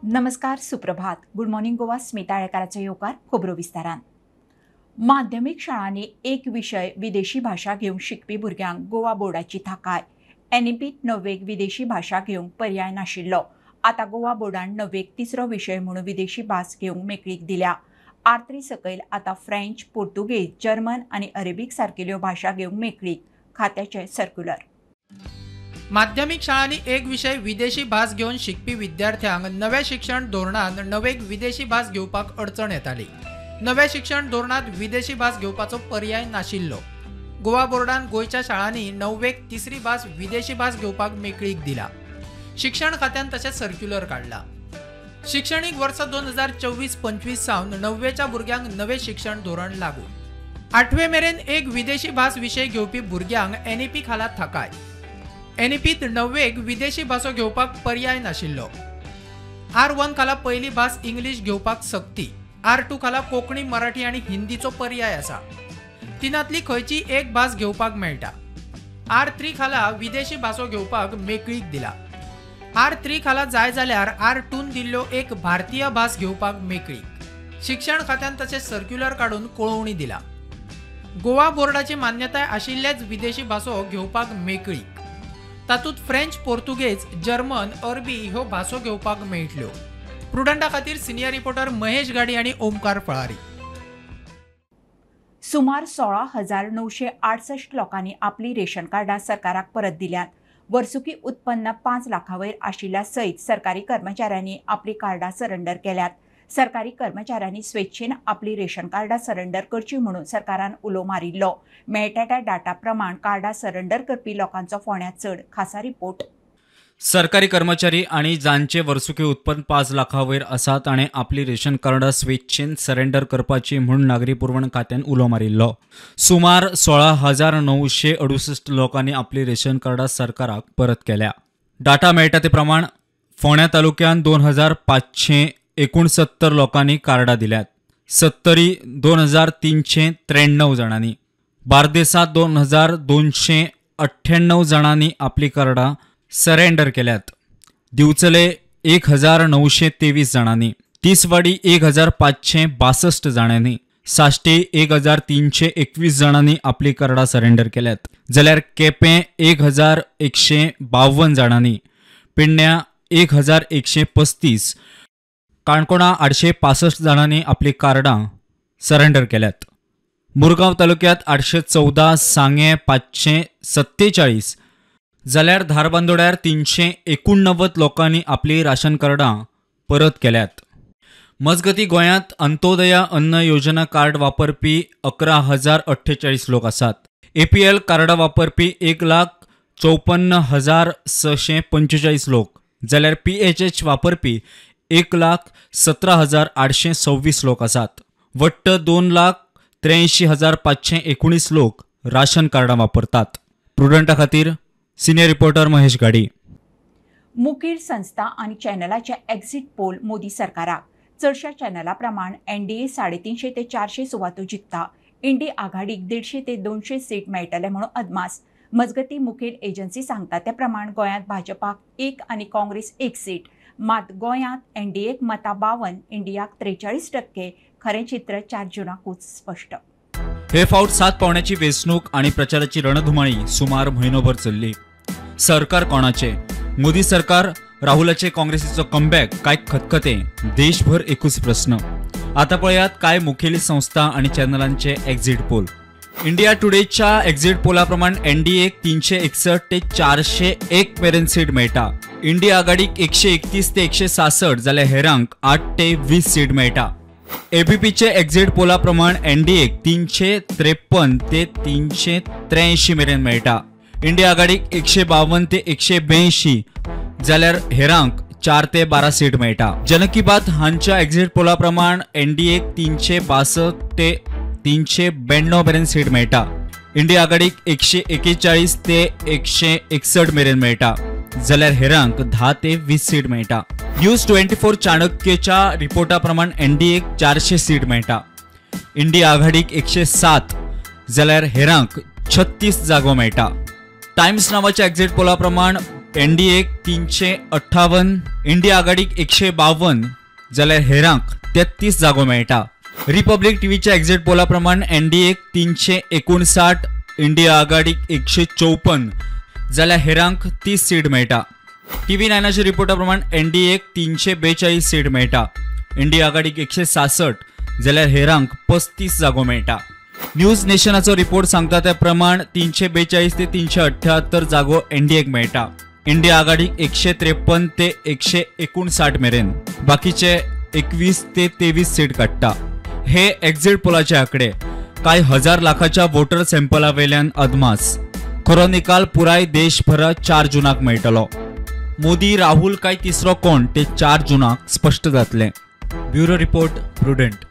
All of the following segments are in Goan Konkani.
नमस्कार, सुप्रभात. गुड मॉर्निंग गोवा, स्मिता आळेकाराचो येवकार खबरो विस्तारान. माध्यमीक शाळांनी एक विशय विदेशी भाशा घेवंक शिकपी भुरग्यांक गोवा बोर्डाची थाकाय. एनईपीत णव्वेक विदेशी भाशा घेवंक पर्याय नाशिल्लो. आतां गोवा बोर्डान णव्वेक तिसरो विशय म्हणून विदेशी भास घेवंक मेकळीक दिल्या. आर3 सकयल आतां फ्रेंच, पुर्तुगेज, जर्मन आनी अरेबीक सारकेल्यो भाशा घेवंक मेकळीक. खात्याचें सर्क्युलर. माध्यमीक शाळांनी एक विशय विदेशी भास घेवन शिकपी विद्यार्थ्यांक नव्या शिक्षण धोरणांत णवेक विदेशी भास घेवपाक अडचण येताली. नव्या शिक्षण धोरणांत विदेशी भास घेवपाचो पर्याय नाशिल्लो. गोवा बोर्डान गोंयच्या शाळांनी णव्वेक तिसरी भास विदेशी भास घेवपाक मेकळीक दिला. शिक्षण खात्यान तशें सर्क्युलर काडला. शिक्षणीक वर्स 2024-25 सावन णव्वेच्या भुरग्यांक नवें शिक्षण धोरण लागू. आठवे मेरेन एक विदेशी भास विशय घेवपी भुरग्यांक एनईपी खाला थाकाय. एनईपीत णव्वेक विदेशी भासो घेवपाक पर्याय नाशिल्लो. आर1 खाला पयली भास इंग्लीश घेवपाक सक्ती. आर2 खाला कोंकणी, मराठी आनी हिंदीचो पर्याय आसा. तिनांतली खंयची एक भास घेवपाक मेळटा. आर3 खाला विदेशी भासो घेवपाक मेकळीक दिला. आर3 खाला जाय जाल्यार आर2 दिल्ल्यो एक भारतीय भास घेवपाक मेकळीक. शिक्षण खात्यान तशें सर्क्युलर काडून कळोवणी दिला. गोवा बोर्डाची मान्यताय आशिल्लेच विदेशी भासो घेवपाक मेकळीक. तातूंत फ्रेंच, पुर्तुगेज, जर्मन, अरबी ह्यो भासो घेवपाक मेळटल्यो. प्रुडंटा खातीर सिनियर रिपोर्टर महेश गाडी आनी ओमकार फळारी. सुमार 16,968 लोकांनी आपली रेशन कार्डां सरकाराक परत दिल्यात. वर्सुकी उत्पन्न 5 लाखां वयर आशिल्ल्या सयत सरकारी कर्मचाऱ्यांनी आपली कार्डां सरेंडर केल्यात. सरकारी कर्मचाऱ्यांनी स्वेच्छेन आपली रेशन कार्डां सरेंडर करची म्हणून सरकारान उलो मारिल्लो. मेळटा त्या डाटा प्रमाण कार्डां सरेंडर करपी लोकांचो फोंड्यांत चड. खासा रिपोर्ट. सरकारी कर्मचारी आनी जांचे वर्सुकी उत्पन्न 5 लाखां वयर आसा ताणें आपली रेशन कार्डां स्वेच्छेन सरेंडर करपाची म्हूण नागरी पुरवण खात्यान उलो मारिल्लो. सुमार 16,968 लोकांनी आपली रेशन कार्डां सरकाराक परत केल्या. डाटा मेळटा ते प्रमाण फोंड्या तालुक्यांत 2,569 लोकांनी कार्डां दिल्यात. सत्तरी 2,393 जाणांनी, बार्देसांत 2,298 जाणांनी आपली कार्डां सरेंडर केल्यात. दिवचले 1,923 जाणांनी, तिसवाडी 1,562 जाणांनी, साश्टी 1,321 जाणांनी आपली कार्डां सरेंडर केल्यात. जाल्यार केपें 1,152 जाणांनी, पेडण्यां 1,135, काणकोणा 865 जाणांनी आपली कार्डां सरेंडर केल्यात. मुरगांव तालुक्यांत 814, सांगें 547, जाल्यार धारबांदोड्यार 389 लोकांनी आपली राशन कार्डां परत केल्यात. मजगती गोंयांत अंत्योदया अन्न योजना कार्ड वापरपी 11,048 लोक आसात. एपीएल कार्डां वापरपी 1,54,645 लोक, जाल्यार पीएचएच वापरपी 1,17,826 लोक आसात. वट्ट 2,83,519 लोक राशन कार्डां वापरतात. प्रुडंटा खातीर सिनियर रिपोर्टर महेश गाडी. मुखेल संस्था आनी चॅनलाचे एक्झिट पोल मोदी सरकाराक. चडश्या चॅनला प्रमाण एनडीए 350 ते 400 सुवातो जिखता. इंडी आघाडीक 150 ते 200 सीट मेळटले म्हणून अदमास. मजगती मुखेल एजन्सी सांगता ते प्रमाण गोंयांत भाजपाक 1 आनी काँग्रेस 1 सीट. मात गोंयांत एनडीएक मतां 52, इंडियाक 43%. खरें चित्र 4 जूनाकूच स्पश्ट. हे फावट 7 पावण्याची वेंचणूक आनी प्रचाराची रणधुमाळी सुमार म्हयनोभर चल्ली. सरकार कोणाचे? मोदी सरकार, राहुलाचे काँग्रेसीचो कमबॅक काय खतखते? देशभर एकूच प्रस्न. आता पळयात काय मुखेली संस्था आनी चॅनलांचे एक्झिट पोल. इंडिया टुडेच्या एक्झिट पोला प्रमाण एनडीएक 361 ते 401 मेरेन सीट मेळटा. इंडिया आघाडीक 131 ते 166, जाल्यार हेरांक 8 ते 20 सीट मेळटा. एबीपीचे एक्झिट पोला प्रमाण एनडीएक 353 ते 383 मेरेन मेळटा. इंडिया आघाडीक 152 ते 182, जाल्यार हेरांक 4 ते 12 सीट मेळटा. जन की बात हांच्या एक्झिट पोला प्रमाण एनडीएक 362 ते 392 मेरेन सीट मेळटा. इंडिया आघाडीक 141 ते 161 मेरेन मेळटा, जाल्यार हेरांक 10 ते 20 सीट मेळटा. न्यूज 24 चाणक्यच्या रिपोर्टा प्रमाण एनडीएक 400 सीट मेळटा. इंडिया आघाडीक 107, जाल्यार हेरांक 36 जागो मेळटा. टायम्स नावाच्या एक्झिट पोला प्रमाण एनडीएक 358, इंडिया आघाडीक 152 जाल्यार हेरांक 33 जागो मेळटा. रिपब्लिक टीव्हीच्या एक्झिट पोला प्रमाण एनडीएक 359, इंडिया आघाडीक 154 जाल्यार हेरांक 30 सीट मेळटा. टीव्ही 9च्या रिपोर्टा प्रमाण एनडीएक 342 सीट मेळटा, इंडिया आघाडीक 166 जाल्यार हेरांक 35 जागो मेळटा. न्यूज नेशनाचो रिपोर्ट सांगता त्या प्रमाण 342 ते 378 जागो एनडीएक मेळटा, इंडिया आघाडीक 153 ते 159 मेरेन, बाकीचे 21 ते 23 सीट काडटा. हे एक्झिट पोलाचे आकडे कांय हजार लाखाच्या वोटर सॅम्पला वेल्यान अदमास. खरो निकाल पुराय देशभरात 4 जूनाक मेळटलो. मोदी, राहुल काय तिसरो कोण ते 4 जूनाक स्पश्ट जातले. Bureau report, Prudent.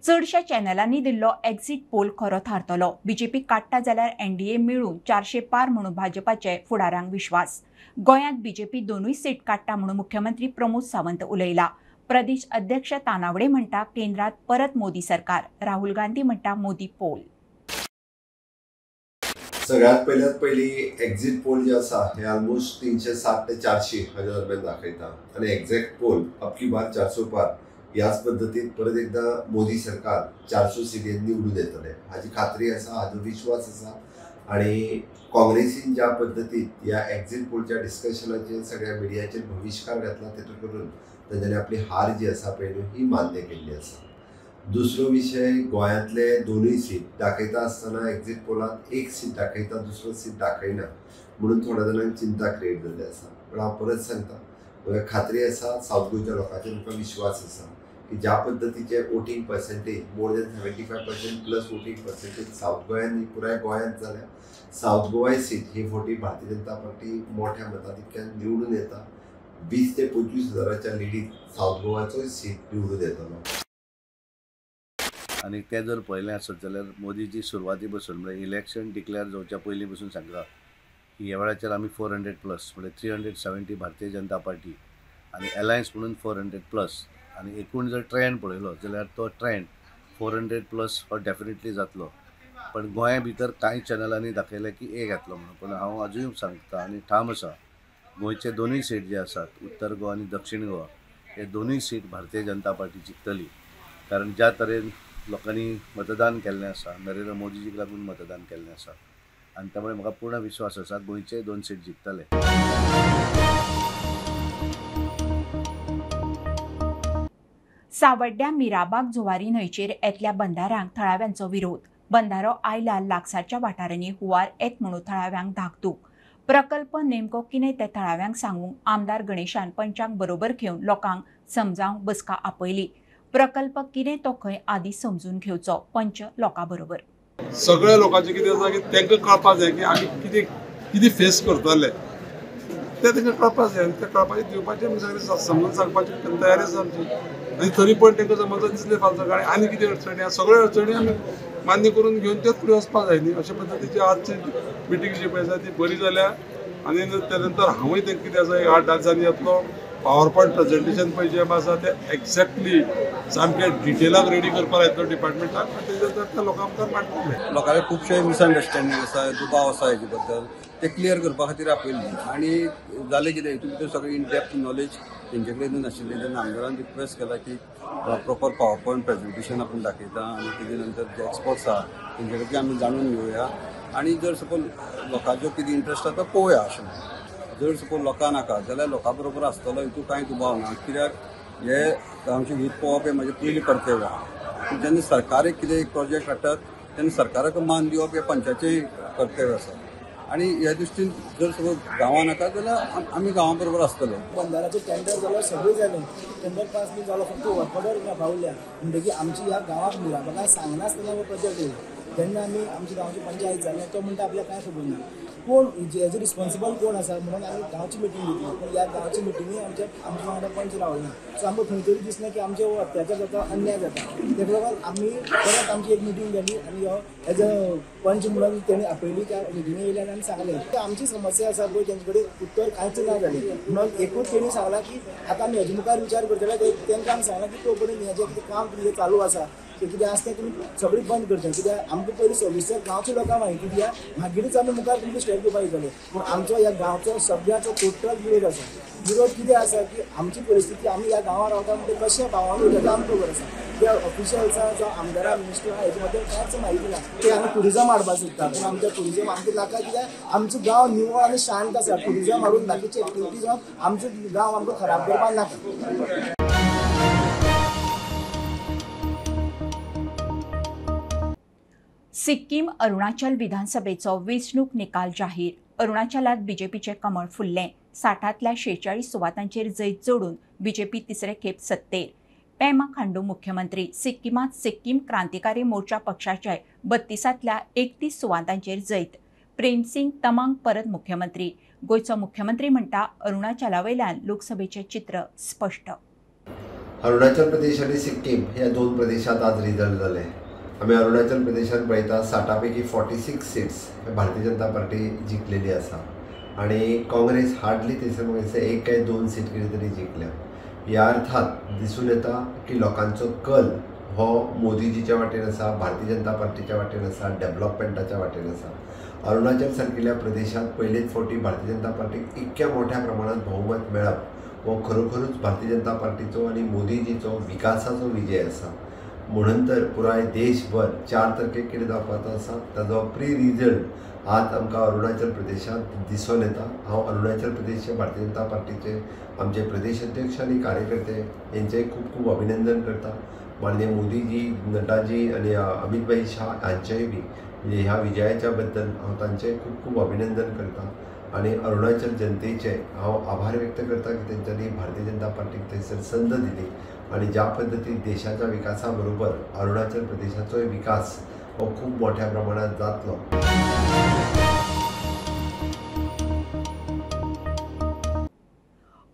चडश्या चॅनलांनी दिल्लो एक्झिट पोल खरो थारतलो. बीजेपी काडटा जाल्यार एनडीए मेळून 400 पार म्हणून भाजपाचे फुडारांक विश्वास. गोंयांत बीजेपी दोनूय सीट काडटा म्हणून मुख्यमंत्री प्रमोद सावंत उलयला. प्रदेश अध्यक्ष तानावडे म्हणटा केंद्रात परत मोदी सरकार, राहुल गांधी म्हणटा मोदी पोल. सगळ्यात पयली एक्झिट पोल जे आसा हे ऑलमोस्ट 360 ते 400 हाज्या दरम्यान दाखयता आनी एक्झॅक्ट पोल अब की बार 400 पार ह्याच पद्दतीन परत एकदा मोदी सरकार 400 सिटीन निवडून येतले हाजी खात्री आसा, हाजो विश्वास आसा. आनी काँग्रेसीन ज्या पद्दतीन ह्या एक्झिट पोलच्या डिस्कशनाचेर सगळ्या मिडियाचेर बहिश्कार घातला तेतून करून तांच्यांनी आपली हार जी आसा पळय न्हू ही मान्य केल्ली आसा. दुसरो विशय, गोंयांतले दोनूय सीट दाखयता आसतना एक्झिट पोलांत एक सीट दाखयता, दुसरो सीट दाखयना म्हणून थोड्या जाणांक चिंता क्रिएट जाल्ली आसा. पण हांव परत सांगता, म्हाका खात्री आसा सावथ गोंयच्या लोकांचेर म्हाका विश्वास आसा की ज्या पद्दतीचे voting percentage more than 75% plus voting percentage south गोंयांत पुराय गोंयांत जाल्या, सावथ गोवा सीट ही फावटी भारतीय जनता पार्टी मोठ्या मताधिक्यान निवडून येता. 20 ते 25 हजाराच्या लिडीत सावथ गोवाचोय सीट निवडून येतलो. आनी तें जर पळयलें आसत जाल्यार मोदीजी सुरवाती पसून म्हळ्यार इलेक्शन डिक्लेअर जावच्या पयलीं पसून सांगता की ह्या वेळाचेर आमी 400 प्लस म्हळ्यार 370 भारतीय जनता पार्टी आनी अलायन्स म्हणून 400 प्लस आनी एकूण जर ट्रेंड पळयलो जाल्यार तो ट्रेंड 400 प्लस हो डेफिनेटली जातलो. पण गोंया भितर कांय चॅनलांनी दाखयलें की एक येतलो म्हणून, पण हांव आजूय सांगता आनी ठाम आसा गोंयचे दोनूय सीट जे आसात उत्तर गोवा आनी दक्षिण गोवा हे दोनूय सीट भारतीय जनता पार्टी जिखतली. कारण ज्या तरेन लोकांनी मतदान केल्लें आसा, नरेंद्र मोदीजीक लागून मतदान केल्लें आसा आनी त्यामुळे म्हाका पूर्ण विश्वास आसा गोंयचे 2 सीट जिखतले. सावड्ड्या मिराबाग जुवारी न्हंयचेर येतल्या बंधाऱ्यांक थळाव्यांचो विरोध. बंधारो आयला लागसारच्या वाठारांनी हुंवार येत म्हणून थळाव्यांक धाकधूक. प्रकल्प नेमको कितें तें थळाव्यांक सांगूंक आमदार गणेशान पंचांक बरोबर घेवन लोकांक समजावंक बसका आपयली. प्रकल्प कितें तो खंय आदी समजून घेवचो, पंच लोकां बरोबर. सगळ्या लोकांचें कितें आसा की तांकां कळपाक जाय की आमी कितें कितें फेस करतले तें तांकां कळपाक जाय आनी तें कळपाचें दिवपाचें आमी सगळें समजून सांगपाची तयारी आसा आमची. आनी तरी पण तांकां समजून दिसलें फाल्यां सकाळीं आनी कितें अडचणी आसा सगळ्यो अडचणी आमी मान्य करून घेवन तेच फुडें वचपाक जाय न्ही. अशे पद्दतीची आजची मिटींग जी पळय आसा ती बरी जाल्या आनी त्या नंतर हांवूय तांकां कितें आसा एक 8-10 दिसांनी येतलो. पावर पॉयंट प्रेजेंटेशन पळय जें आसा तें एक्झॅक्टली सामकें डिटेलाक रेडी करपाक येतलो डिपार्टमेंटाक आनी तेजे नंतर त्या लोकां मुखार मांडटले. लोकांक खुबशे मिसअंडरस्टँडींग आसा, दुबाव आसा हेजे बद्दल, ते क्लियर करपा खातीर आपयल्ली. आनी जालें कितें हितून भितर सगळें इन डेप्थ नॉलेज तेंचे कडेन नाशिल्लें. तेन्ना आमदारान रिक्वेस्ट केला की प्रॉपर पावर पॉयंट प्रेजेंटेशन आपूण दाखयता आनी तेजे नंतर जे एक्सपर्ट्स आहा तेंचे कडल्यान आमी जाणून घेवया आनी जर सपोज लोकांचो कितें इंट्रस्ट आसा तो पळोवया. अशें जर सपोज लोकां नाका जाल्यार लोकां बरोबर आसतलो हितून कांय दुबाव ना. कित्याक हे आमचें हीत पळोवप हें म्हाजें पयलीं कर्तव्य आहा. पूण जेन्ना सरकार एक कितें एक प्रोजेक्ट हाडटात तेन्ना सरकाराक मान दिवप हें पंचाचें कर्तव्य आसा. आनी ह्या दृश्टीन जर सपोज गांवां नाका जाल्यार आमी गांवां बरोबर आसतले. बंधाराचें टेंडर जालो, सगळें जालें, टेंडर पास बी जालो, फक्त वर्क ऑर्डर पावल्या म्हणटकीर आमची ह्या गांवाक मिराबागाक सांगनासतना हो प्रोजेक्ट येयलो. तेन्ना आमी आमची गांवची पंचायत जाली, तो म्हणटा आपल्याक कांय खबर ना, कोण हेजो रिस्पॉन्सिबल कोण आसा म्हणून आमी गांवची मिटींग घेतली. पूण ह्या गांवच्या मिटिंगे आमच्या आमच्या वांगडा पंच रावले ना. सो आमकां खंय तरी दिसलें की आमचे हो अत्याचार जाता, अन्याय जाता. तेका लागून आमी परत आमची एक मिटींग जाली आनी हो एज अ पंच म्हणून तेणी आपयली. त्या मिटिंगे येयले आनी आमी सांगलें आमची समस्या आसा पळय तेंचे कडेन उत्तर कांयच ना जालें. म्हणून एकूच तेणी सांगलां की आतां आमी हेजे मुखार विचार करतले. तेंकां आमी सांगलां की तो पर्यंत हेजें कितें काम तुमचें चालू आसा ते कितें आसा तें तुमी सगळी बंद करचें, कित्याक आमकां पयलीं सविस्तर गांवच्या लोकांक म्हायती दिया, मागीरूच आमी मुखार तुमकां स्टेप घेवपाक येतले. पूण आमचो ह्या गांवचो सगळ्यांचो टोटल विरोध आसा. विरोध कितें आसा की आमची परिस्थिती, आमी ह्या गांवांत रावता म्हणटकीर कशें भावान उरता आमकां खबर आसा. ते ऑफिशियल्सां जावं आमदारां मिनिस्टर हेजे बद्दल कांयच म्हायती ना. ते आमी टुरिजम हाडपाक सोदता, पूण आमचें टुरिजम आमकां नाका, कित्याक आमचो गांव निवळ आनी शांत आसा. टुरिजम हाडून बाकीचे एक्टिविटीज आमचो गांव आमकां खराब करपाक नाका. सिक्कीम अरुणाचल विधानसभेचो वेंचणूक निकाल जाहीर. अरुणाचलात बीजेपीचें कमळ फुल्लें. 60तल्या 46 सुवातांचेर जैत जोडून बीजेपी तिसरे खेप सत्तेर. पेमा खांडू मुख्यमंत्री. सिक्किमांत सिक्कीम क्रांतिकारी मोर्चा पक्षाचे 32तल्या 31 सुवातांचेर जैत. प्रेमसिंग तमांग परत मुख्यमंत्री. गोंयचो मुख्यमंत्री म्हणटा अरुणाचला वयल्यान लोकसभेचें चित्र स्पश्ट. अरुणाचल प्रदेश आनी सिक्कीम ह्या दोन प्रदेशांत आज रिजल्ट जाले. आमी अरुणाचल प्रदेशांत पळयता 60 पैकी 46 सीट्स भारतीय जनता पार्टी जिखलेली आसा आनी काँग्रेस हार्डली थंयसर म्हाका 1 काय 2 सीट कितें तरी जिखल्या. ह्या अर्थात दिसून येता की लोकांचो कल हो मोदीजीच्या वाटेन आसा, भारतीय जनता पार्टीच्या वाटेन आसा, डेव्हलपमेंटाच्या वाटेन आसा. अरुणाचल सारकिल्ल्या प्रदेशांत पयलेच फावटी भारतीय जनता पार्टीक इतक्या मोठ्या प्रमाणांत बहुमत मेळप हो खरोखरूच भारतीय जनता पार्टीचो आनी मोदीजीचो विकासाचो विजय आसा. म्हणून तर पुराय देशभर 4 तारखेक कितें जावपाचो आसा ताजो प्री रिजल्ट आज आमकां अरुणाचल प्रदेशांत दिसून येता. हांव अरुणाचल प्रदेशचे भारतीय जनता पार्टीचे आमचे प्रदेश अध्यक्ष आनी कार्यकर्ते यांचें खूब खूब अभिनंदन करता. माननीय मोदीजी, नड्डाजी आनी अमित भाई शाह हांचेय बी म्हणजे ह्या विजयाच्या बद्दल हांव तांचें खूब खूब अभिनंदन करता आनी अरुणाचल जनतेचे हांव आभार व्यक्त करता की तेंच्यांनी भारतीय जनता पार्टीक थंयसर संद दिली आनी ज्या पद्दतीन देशाच्या विकासा बरोबर अरुणाचल प्रदेशाचोय विकास हो खूब मोठ्या प्रमाणात जातलो.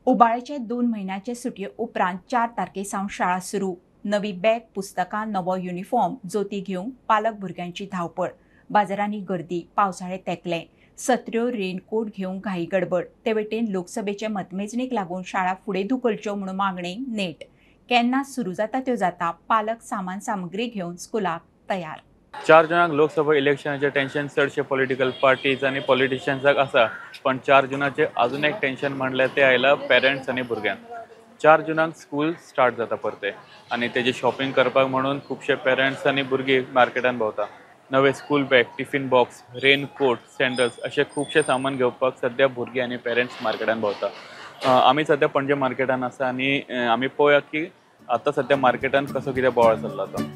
उबाळेचे 2 म्हयन्याचे सुटये उपरांत 4 तारखे सावन शाळा सुरू. नवी बॅग, पुस्तकां, नवो युनिफॉर्म, जोती घेवंक पालक भुरग्यांची धांवपळ. बाजारांनी गर्दी, पावसाळे तेंकले, सत्र्यो, रेनकोट घेवंक घाई गडबड. ते वटेन लोकसभेचे मतमेजणीक लागून शाळा फुडें धुकलच्यो म्हणून मागणी नेट. केन्ना सुरू जाता त्यो जाता, पालक सामान सामग्री घेवन स्कुलाक तयार. 4 जुनाक लोकसभा इलेक्शनाचें टेन्शन चडशे पॉलिटिकल पार्टीज आनी पॉलिटिशियन्साक आसा, पण 4 जुनाचें अजून एक टेन्शन म्हणल्यार तें आयलां पेरंट्स आनी भुरग्यांक. 4 जुनाक स्कूल स्टार्ट जाता परते आनी तेजी शॉपिंग करपाक म्हणून खुबशे पेरंट्स आनी भुरगीं मार्केटान भोंवता. नवे school bag, tiffin box, raincoat, sandals अशें खुबशें सामान घेवपाक सद्या भुरगीं आनी पेरंट्स मार्केटान भोंवता. आमी सद्या पणजे मार्केटान आसा आनी आमी पळोवया की आतां सद्या मार्केटान कसो कितें बोवाळ चल्ला तो.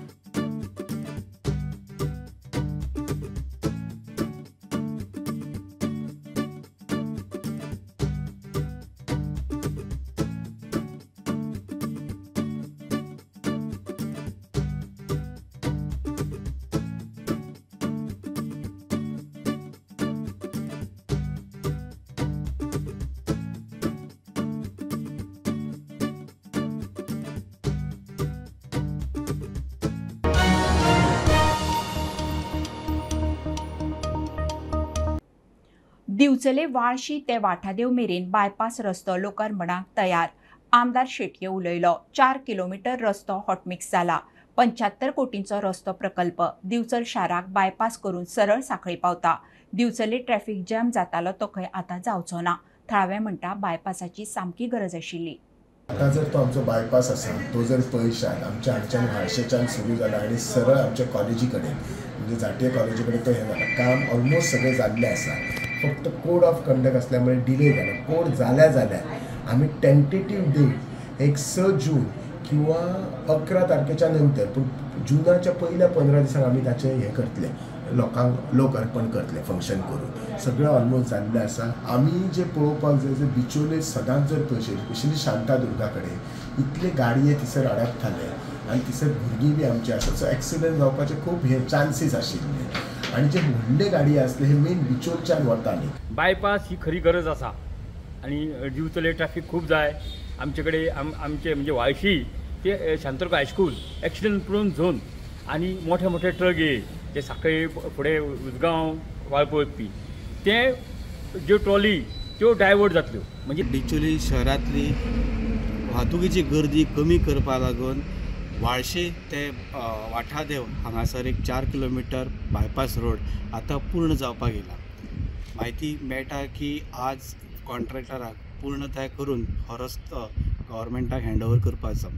दिवचले वाळशी ते वाठादेव मेरेन बायपास रस्तो लोकार्पणाक तयार. आमदार शेटये उलयलो. 4 किलोमीटर रस्तो हॉटमिक्स जाला. 75 कोटींचो रस्तो प्रकल्प दिवचल शाराक बायपास करून सरळ सांखळी पावता. दिवचले ट्रॅफिक जॅम जातालो तो खंय आतां जावचो ना. थळावे म्हणटा बायपासाची सामकी गरज आशिल्ली. आतां जर तो आमचो बायपास आसा तो जर पळयशात आमच्या हांगच्यान व्हाळशेच्यान सुरू जाला आनी सरळ आमच्या कॉलेजी कडेन म्हणजे झांट्ये कॉलेजी कडेन तो हें जाला. काम ऑलमोस्ट सगळें जाल्लें आसा, फक्त कोड ऑफ कंडक्ट असल्यामुळे डिले झाला. कोड झाल्या झाल्या आम्ही टेंटेटिव्ह डेट एक 6 जून किंवा 11 तारखेच्या नंतर, पूण जुनाच्या पहिल्या 15 दिसांक आमी ताचें हें करतले, लोकांक लोकार्पण करतले, फंक्शन करून सगळें ऑलमोस्ट जाल्लें आसा. आमी जे पळोवपाक जाय जे बिचोले सदांच जर पळयशे स्पेशली शांतादुर्गा कडेन इतले गाडये थंयसर अडकताले आनी थंयसर भुरगीं बी आमची आसा, सो एक्सिडंट जावपाचे खूब हे चान्सीस आशिल्ले आनी जे व्हडले गाडी आसले हे मेन बिचोलच्यान वताले. बायपास ही खरी गरज आसा आनी दिवचले ट्रॅफिक खूब जाय. आमचे कडेन आमचे म्हणजे व्हाळशी ते Shantadurga high school accident prone zone आनी मोठे मोठे ट्रक ये ते सांखळी फुडें उजगांव वाळपय वचपी ते ज्यो ट्रॉली त्यो डायवर्ट जातल्यो. म्हणजे बिचोली शहरांतली वाहतुकीची गर्दी कमी करपा लागून व्हाळशी ते वाठादेव हांगासर एक 4 किलोमिटर बायपास रोड आतां पूर्ण जावपाक येयला. म्हायती मेळटा की आज कॉन्ट्रॅक्टराक पूर्णताय करून हो रस्तो गव्हर्मेंटाक हँडओवर करपाचो.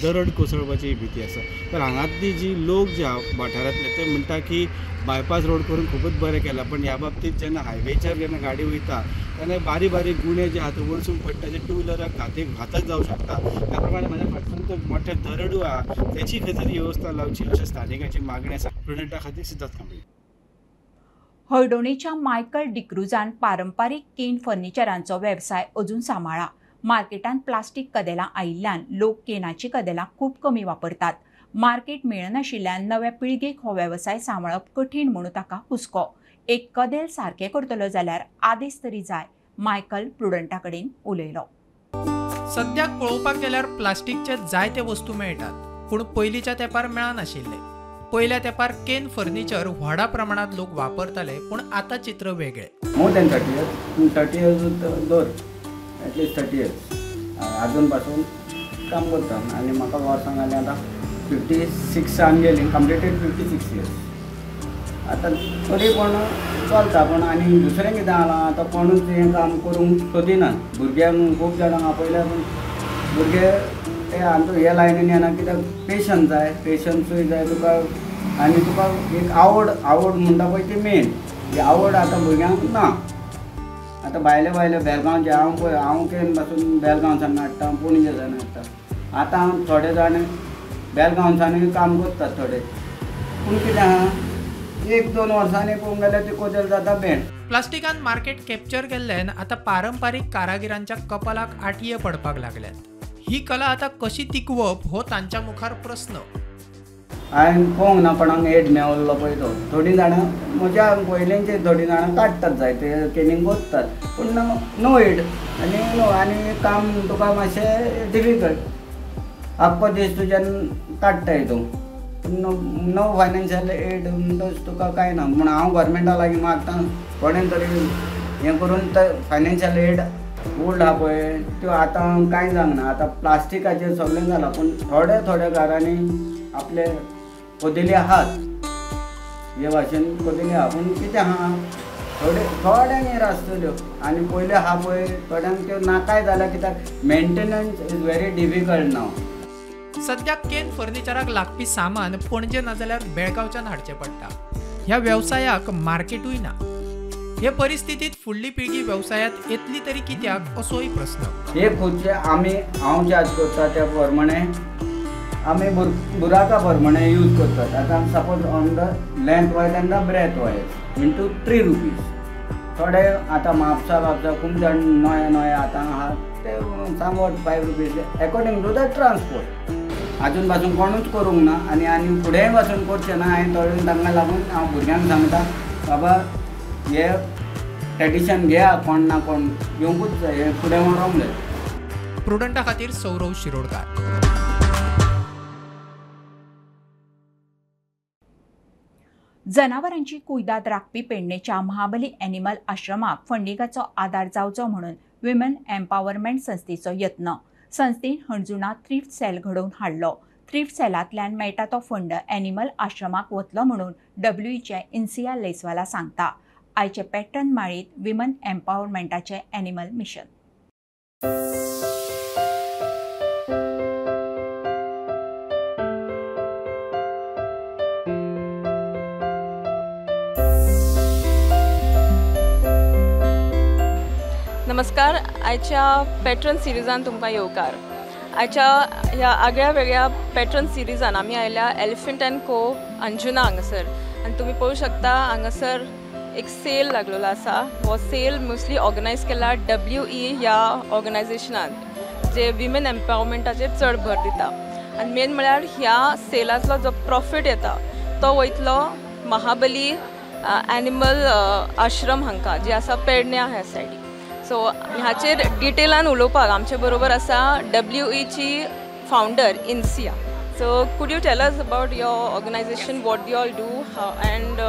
दरड कोसळपाची भीती आसा. तर हांगातली जी लोक जे वाठारांतले ते म्हणटा की बायपास रोड करून खूबच बरें केलां, पण ह्या बाबतींत जेन्ना हायवेचेर जेन्ना गाडी वयता तेन्ना बारीक बारीक गुणे जे आहा ते वरसून पडटा, जे टू व्हिलराक घातक जावं शकता. त्या प्रमाणे म्हाज्या फाटल्यान तो मोठे दरडू आहा तेची खंय तरी वेवस्था लावची अशें स्थानिकांची मागणी आसा. प्रुडंटा खातीर सिद्धार्थ कांबळी. हळदोणेच्या मायकल डिक्रुजान पारंपारीक केन फर्निचरांचो वेवसाय अजून सांबाळा. मार्केटांत प्लास्टीक कदेलां आयिल्ल्यान लोक केनाची कदेलां खूब कमी वापरतात. मार्केट मेळनाशिल्ल्यान नव्या पिळगेक हो वेवसाय सांबाळप कठीण म्हणून ताका हुस्को. एक कदेल सारकें करतलो जाल्यार आदेस तरी जाय, मायकल प्रुडंटा कडेन उलयलो. सद्याक पळोवपाक गेल्यार प्लास्टीकचे जायते वस्तू मेळटात, पूण पयलींच्या तेंपार मेळनाशिल्ले. पयल्या तेंपार केन फर्निचर व्हडा प्रमाणांत लोक वापरताले, पूण आतां चित्र वेगळें. मोर दॅन 30 इयर्स, पूण 30 इयर्स दवर एटलिस्ट 30 इयर्स आजून पासून काम करता. आनी म्हाका वर्सां जालीं आतां 56 गेली, कंप्लिटेड 56 इयर्स. आतां तरी पण चलता. पूण आनी दुसरें कितें जालां आतां कोणूच हें काम करूंक सोदिनात. भुरग्यांक खूब जाणांक आपयल्या, पूण भुरगे ते आमचो हे लायनीन येना. कित्याक पेशन्स जाय, पेशन्सूय जाय तुका आनी तुका एक आवड, आवड म्हणटा पळय ती मेन. ही आवड आतां भुरग्यांक ना. आतां भायले भायले बेलगांवचे हांव पळय, हांव केन पासून बेलगांवच्यान हाडटा, पणजेच्यान हाडटा. आतां थोडे जाण बेलगांवच्यानूय काम करतात थोडे, पूण कितें आहा 1-2 वर्सांनी पळोवंक गेल्यार ती कोदेल जाता बेंड. प्लास्टिकान मार्केट कॅप्चर केल्ल्यान आतां पारंपारीक कारागिरांच्या कपालाक आटये पडपाक लागल्यात. ही कला आतां कशी तिगवप हो तांच्या मुखार प्रस्न. हांवें पळोवंक ना कोणाक एड मेवल्लो पळय तो. थोडीं जाणां म्हज्या पयलींचे थोडीं जाणां काडटात जायते कॅनिंग करतात, पूण नो एड आनी नो आनी काम तुका मातशें डिफिकल्ट. आख्खो दीस तुज्यान काडटाय तूं, पूण नो फायनान्शियल एड म्हणटच तुका कांय ना. म्हूण हांव गव्हर्मेंटा लागीं मागता कोणें तरी हें करून फायनान्शियल एड ओल्ड आहा पळय त्यो आतां कांय जावंक ना. आतां प्लास्टिकाचेर सगळें जालां, पूण थोड्या थोड्या घरांनी आपले कदेली आहात, हे भाशेन कदेली आहा. पूण कितें आहा थोडे थोड्यांक हेर आसतल्यो आनी पयल्यो आहा पळय थोड्यांक त्यो नाकाय जाल्या, कित्याक maintenance is very difficult now. सद्याक केन फर्निचराक लागपी सामान पणजे नाजाल्यार बेळगांवच्यान हाडचें पडटा. ह्या वेवसायाक मार्केटूय ना. हे परिस्थितीत फुडली पिळगी वेवसायात येतली तरी कित्याक असोय प्रस्न. हे खुर्चे आमी हांव चार्ज करता त्या प्रमाणे आमी बुराका प्रमाणे यूज करतात. आतां suppose on the length wise and the breadth wise into 3 rupees. थोडे आतां म्हापसा बापसा खूब जाण नये नये आतां आहा ते somewhat 5 rupees according to the transport. आजून पासून कोणूच करूंक ना आनी आनी फुडेंय पासून करचें ना. हांवें थोडे तांकां लागून हांव भुरग्यांक सांगता, बाबा हे ट्रेडिशन घेया, कोण ना कोण घेवंकूच जाय, हें फुडें व्हरोंक जाय. प्रुडंटा खातीर सौरव शिरोडकार. जनावरांची कुयदाद राखपी पेडणेच्या महाबली एनिमल आश्रमाक फंडिंगाचो आदार जावचो म्हणून विमेन एम्पावरमेंट संस्थेचो यत्न. संस्थेन हणजुणा थ्रिफ्ट सेल घडोवन हाडलो. थ्रिफ्ट सेलांतल्यान मेळटा तो फंड एनिमल आश्रमाक वतलो म्हणून डब्ल्यूईचे इन्सिया लेसवाला सांगता. आयचे पॅटर्न माळेंत विमन एम्पावरमेंटाचे एनिमल मिशन. नमस्कार, आयच्या पॅटर्न सिरिजान तुमकां येवकार. आयच्या ह्या आगळ्या वेगळ्या पॅटर्न सिरिजान आमी आयल्या एलिफंट अँड को अंजुना हांगासर. आनी तुमी पळोवंक शकता हांगासर एक सेल लागलेलो आसा. हो सेल मोस्टली ऑर्गनायज केला WE ह्या ऑर्गनायजेशनान, जे विमेन एम्पावरमेंटाचेर चड भर दिता. आनी मेन म्हळ्यार ह्या सेलांतलो जो प्रॉफीट येता तो वयतलो महाबली एनिमल आश्रम हांकां, जे आसा पेडण्या ह्या सायडीक. सो हाचेर डिटेलान उलोवपाक आमचे बरोबर आसा WEची founder Insiya. So could you tell us about your organisation, what you all do and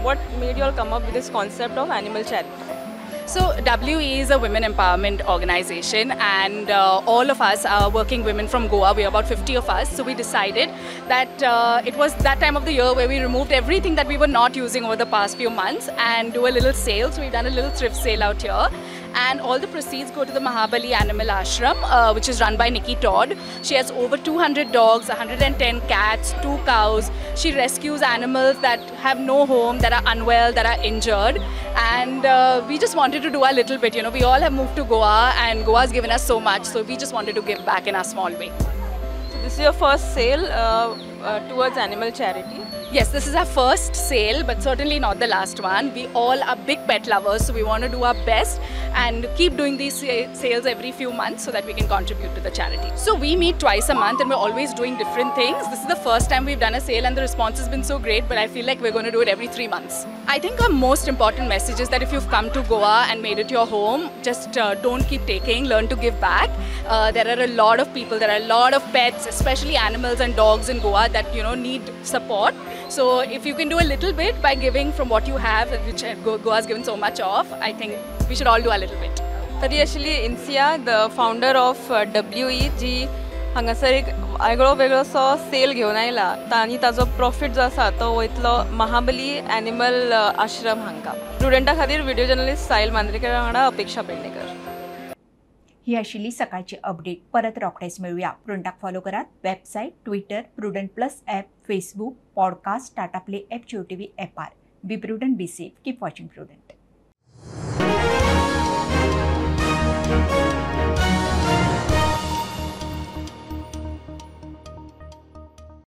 what made you all come up with this concept of animal charity? So WE is a women empowerment organization, and all of us are working women from Goa. We are about 50 of us. So we decided that it was that time of the year where we removed everything that we were not using over the past few months and do a little sale. So we've done a little thrift sale out here, and all the proceeds go to the Mahabali Animal Ashram, which is run by Nikki Todd. She has over 200 dogs, 110 cats, 2 cows. She rescues animals that have no home, that are unwell, that are injured, and we just wanted to do a little bit. You know, we all have moved to Goa, and Goa's given us so much, so we just wanted to give back in our small way. So this is your first sale towards animal charity? Yes, this is our first sale, but certainly not the last one. We all are big pet lovers, so we want to do our best and keep doing these sales every few months so that we can contribute to the charity. So we meet twice a month and we're always doing different things. This is the first time we've done a sale and the response has been so great, but I feel like we're going to do it every 3 months. I think our most important message is that if you've come to Goa and made it your home, just don't keep taking, learn to give back. There are a lot of people, there are a lot of pets, especially animals and dogs in Goa that, you know, need support. So if you can do a little bit by giving from what you have, which Goa's given so much of, I think we should all do a little bit. तरी आशिल्ली इन्सिया, the founder of WE, जी हांगासर एक आगळो वेगळोसो सेल घेवन आयला आनी ताजो प्रॉफिट जो आसा तो वयतलो महाबली एनिमल आश्रम हांकां. प्रुडंटा खातीर व्हिडिओ जर्नलिस्ट साहिल मांद्रेकर वांगडा अपेक्षा पेडणेकर. ही आशिल्ली सकाळची अपडेट. परत रोखडेच मेळुया. प्रुडंटाक फॉलो करात website, Twitter, Prudent plus app, Facebook, podcast, Tata Play app, Jio TV ॲपार. Be prudent, be safe, keep watching Prudent.